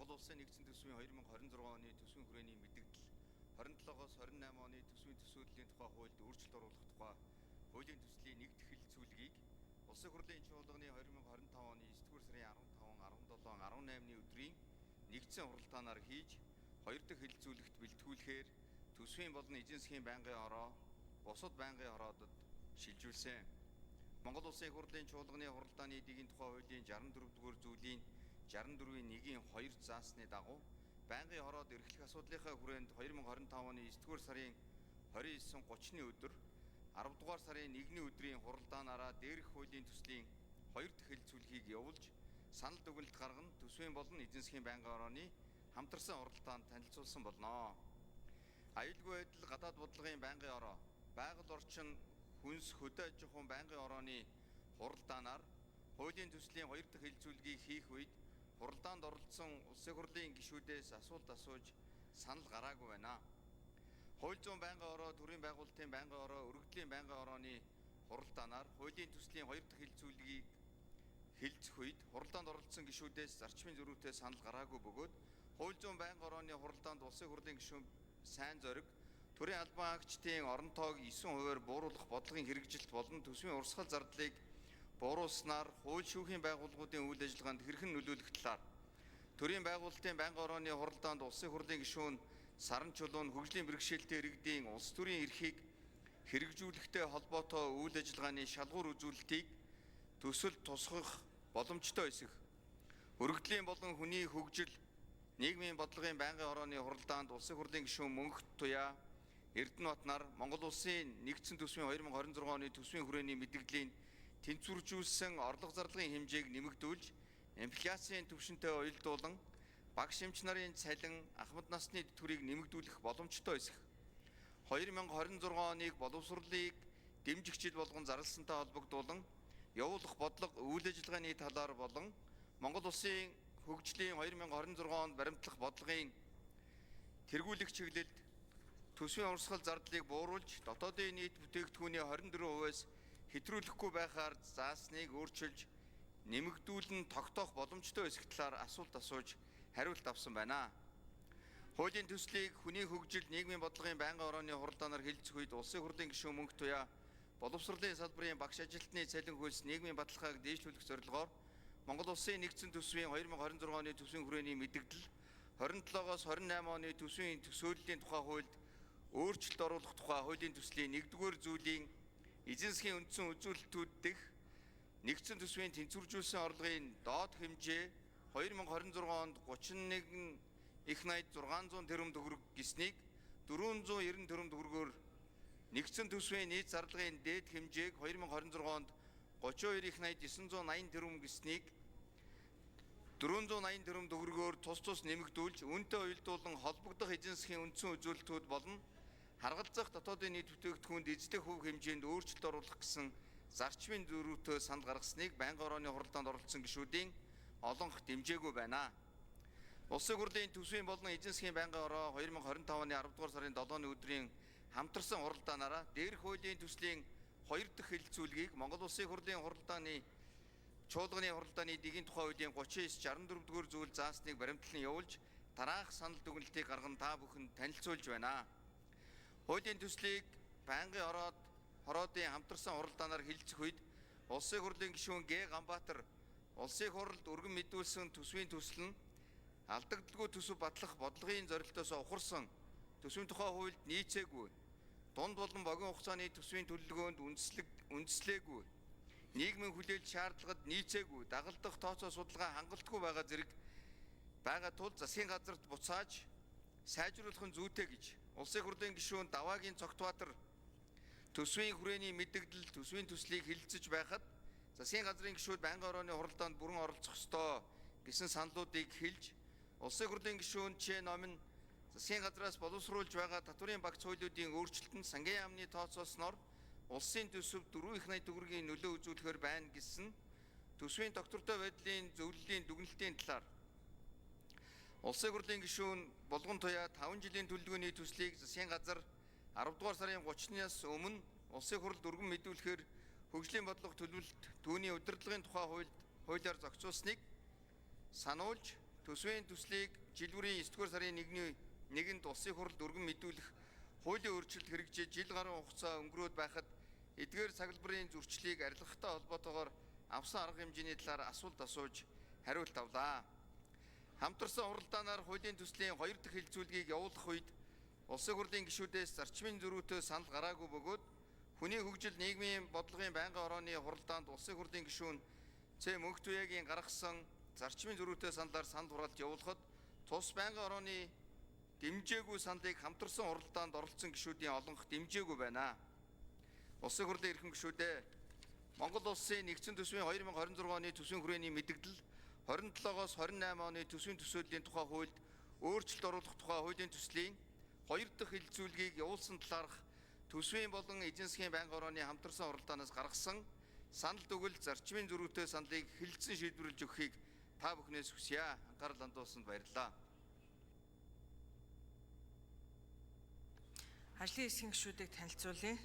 Монгол Улсын нэгдсэн төсвийн 2026 оны төсвийн хүрээний мэдэгдэл 27-оос 28 оны төсвийн төсөөллийн тухай хуульд өөрчлөлт оруулах тухай хуулийн төслийн нэгдэх хэлэлцүүлгийг Улсын хурлын чуулганы 2025 оны 9-р сарын 15, 17, 18-ны өдрийн нэгдсэн хуралдаанаар хийж хоёр дахь хэлэлцүүлэгт бэлтгүүлэхээр төсвийн болон эдийн засгийн байнгын хороо бусад байнгын хороодод шилжүүлсэн. Монгол Улсын их хурлын чуулганы хуралдааны эдийн тухай хуулийн 64-р зүйлийн 64-ийн 1-ийн 2 заасны дагуу байнгын хороод эрхлэх асуудлынхаа хүрээнд 2025 оны 9-р сарын 29 30-ны өдөр 10-р сарын 1-ний өдрийн хуралдаанаараа дээрх хуулийн төслийн хоёр дахь хэлэлцүүлгийг явуулж санал дүгнэлт гарган төсвийн болон эдийн засгийн байнгын хорооны хамтарсан хуралдаанд танилцуулсан болно. Аюулгүй байдал гадаад бодлогын байнгын ороо, байгаль орчин хүнс хөдөө аж ахуйн байнгын орооны хуралдаанаар хуулийн төслийн хоёр дахь хэлэлцүүлгийг хийх үед хуралдаанд оролцсон улсын хурлын гишүүдээс асуулт асууж санал гараагүй байна. Хууль зүйн байнгын ороо, төрийн байгуулалтын байнгын ороо, өргөдлийн байнгын орооны хуралдаанаар хуулийн төслийн хоёр дахь хэлэлцүүлгийг хэлэлцэх үед хуралдаанд оролцсон гишүүдээс зарчмын зөрүүтэй санал гараагүй бөгөөд хууль зүйн байнгын орооны хуралдаанд улсын хурлын гишүүн сайн зориг төрийн албан хаагчдын орон тоог 9%-аар бууруулах бодлогын хэрэгжилт болон төсвийн урсгал зардлыг бууруулснаар хууль шүүхийн байгууллагуудын үйл ажиллагаанд хэрхэн нөлөөлөх талаар төрийн байгуулалтын байнгын орооны хуралдаанд улсын хурлын гишүүн Саран Чулуун хөгжлийн бэрхшээлтэй иргэдийн улс төрийн эрхийг хэрэгжүүлэхтэй холбоотой үйл ажиллагааны шалгуур үзүүлэлтийг төсөл тусгах боломжтой эсэх өргөдлийн болон хүний хөгжил нийгмийн бодлогын байнгын орооны хуралдаанд улсын хурлын гишүүн Мөнх Туяа Эрдэнэбатнаар Монгол Улсын нэгдсэн төсвийн 2026 оны төсвийн хүрээний мэдэгдлийн тэнцвэржүүлсэн орлого зарлагын хэмжээг нэмэгдүүлж инфляцийн түвшинтэй уялдуулан багш эмч нарын цалин ахмад насны тэтгэврийг нэмэгдүүлэх боломжтой эсэх 2026 оныг боловсролыг дэмжих жил болгон зарласантай холбогдуулан явуулах бодлого үйл ажиллагааны талаар болон Монгол Улсын хөгжлийн 2026 онд баримтлах бодлогын тэргүүлэх чиглэлд төсвийн урсгал зардлыг бууруулж дотоодын нийт бүтээгдэхүүний 24%-аас хэтрүүлэхгүй байхаар заасныг өөрчилж нэмэгдүүлэн тогтоох боломжтой эсэх талаар асуулт асууж хариулт авсан байна. Хуулийн төслийг хүний хөгжил нийгмийн бодлогын байнгын орооны хуралдаанаар хэлэлцэх үед улсын хурлын гишүүн Мөнх Туяа боловсролын салбарын багш ажилтны цалин хөлс нийгмийн баталгааг дээшлүүлэх зорилгоор Монгол Улсын нэгдсэн төсвийн 2026 оны төсвийн хүрээний мэдэгдэл 27-оос 28 оны төсвийн төсөөллийн тухай хуульд өөрчлөлт оруулах тухай хуулийн төслийн 1-р зүйлийн эзэн засгийн үндсэн үзүүлэлтүүд дэх нэгдсэн төсвийн тэнцвэржүүлсэн орлогын доод хэмжээ 2026 онд 31 их 80 600 тэрбум төгрөг гэснийг 490 тэрбум төгрөгөөр нэгдсэн төсвийн нийт зарлагын дээд хэмжээг 2026 онд 32 их 80 980 тэрбум гэснийг 480 тэрбум төгрөгөөр тус тус нэмэгдүүлж үүнтэй уялдуулан холбогдох эдийн засгийн үндсэн үзүүлэлтүүд болон харгалзах дотоодын нийт бүтээгдэхүүнд эзлэх хувь хэмжээнд өөрчлөлт оруулах гэсэн зарчмын зөрүүтэй санал гаргасныг байнгын орооны хуралдаанд оролцсон гишүүдийн олонх дэмжээгүй байна. Улсын хурлын төсвийн болон эдийн засгийн байнгын ороо 2025 оны 10 дугаар сарын 7-ны өдрийн хамтарсан хуралдаанаараа дээрх хуулийн төслийн хоёр дахь хэлэлцүүлгийг Монгол Улсын хурлын хуралдааны чуулганы хуралдааны дэгийн тухай хуулийн 39 64 дугаар зүйл заасныг баримтлан явуулж дараах санал дүгнэлтийг гарган та бүхэнд танилцуулж байна. Хуулийн төслийг байнгын ороод хороодын хамтарсан хуралдаанаар хэлэлцэх үед Улсын хурлын гишүүн Г Ганбаатар Улсын хурлд өргөн мэдүүлсэн төсвийн төсөл нь алдагдalгүй төсөв батлах бодлогын зорилтоос ухарсан төсвийн тухай хуульд нийцээгүй дунд болон богино хугацааны төсвийн төлөвлөгөөнд үндэслээгүй нийгмийн хүлээлт шаардлагад нийцээгүй дагалдах тооцоо судалгаа хангалтгүй байгаа зэрэг байгаа тул засгийн газарт буцааж сайжруулах нь зүйтэй гэж Улсын хурлын гишүүн Даваагийн Цогтбаатар төсвийн хүрээний мэдэгдэл төсвийн төслийг хэлэлцэж байхад засгийн газрын гишүүд байнгын орооны хуралдаанд бүрэн оролцох ёстой гэсэн саналуудыг хэлж Улсын хурлын гишүүн Ч Номин засгийн газраас боловсруулж байгаа татварын багц хуулиудын өөрчлөлт нь сангийн яамны тооцоолсноор улсын төсөв 4 их 80 төгрөгийн нөлөө үзүүлэхээр байна гэсэн төсвийн тогтвортой байдлын зөвлөлийн дүгнэлтийн талаар Улсын хурлын гишүүн Булган Туяа 5 жилийн төлөвлөгөөний төслийг засгийн газар 10 дугаар сарын 30-наас өмнө Улсын хурлд өргөн мэдүүлэхээр хөгжлийн бодлого төлөвлөлт түүний удирдлагын тухай хуульд хуулиар зохицуулсныг сануулж төсвийн төслийг жил бүрийн 9-р сарын 1-ний 1-нд Улсын хурлд өргөн мэдүүлэх хуулийн өөрчлөлт хэрэгжиж жил гаруй хугацаа өнгөрөөд байхад эдгээр цаглбарын зөрчлийг арилгахтай холбоотойгоор авсан арга хэмжээний талаар асуулт асууж хариулт авлаа. Хамтарсан хуралдаанаар хуулийн төслийн хоёр дахь хэлэлцүүлгийг явуулах үед Улсын хурлын гишүүдээс зарчмын зөрүүтэй санал гараагүй бөгөөд хүний хөгжил нийгмийн бодлогын байнгын орооны хуралдаанд Улсын хурлын гишүүн Ц. Мөнхтүйягийн гаргасан зарчмын зөрүүтэй саналаар санал хураалт явуулахад тус байнгын орооны дэмжээгүй саналыг хамтарсан хуралдаанд оролцсон гишүүдийн олонх дэмжээгүй байна. Улсын хурлын эрхэм гишүүдээ, Монгол Улсын нэгдсэн төсвийн 2026 оны төсвийн хүрээний мэдэгдэл 27-оос 28 оны төсвийн төсөөллийн тухай хуульд өөрчлөлт оруулах тухай хуулийн төслийн хоёр дахь хэлэлцүүлгийг явуулсан талаарх төсвийн болон эдийн засгийн байнгын орооны хамтарсан хуралдаанаас гаргасан санал дүгэл зарчмын зөрүүтэй саналыг хэлэлцэн шийдвэрлэж өгөхийг та бүхнээс хүсье. Анхаарал хандуулсанд баярлалаа. Ажлын хэсгийн гишүүдийг танилцуулъя.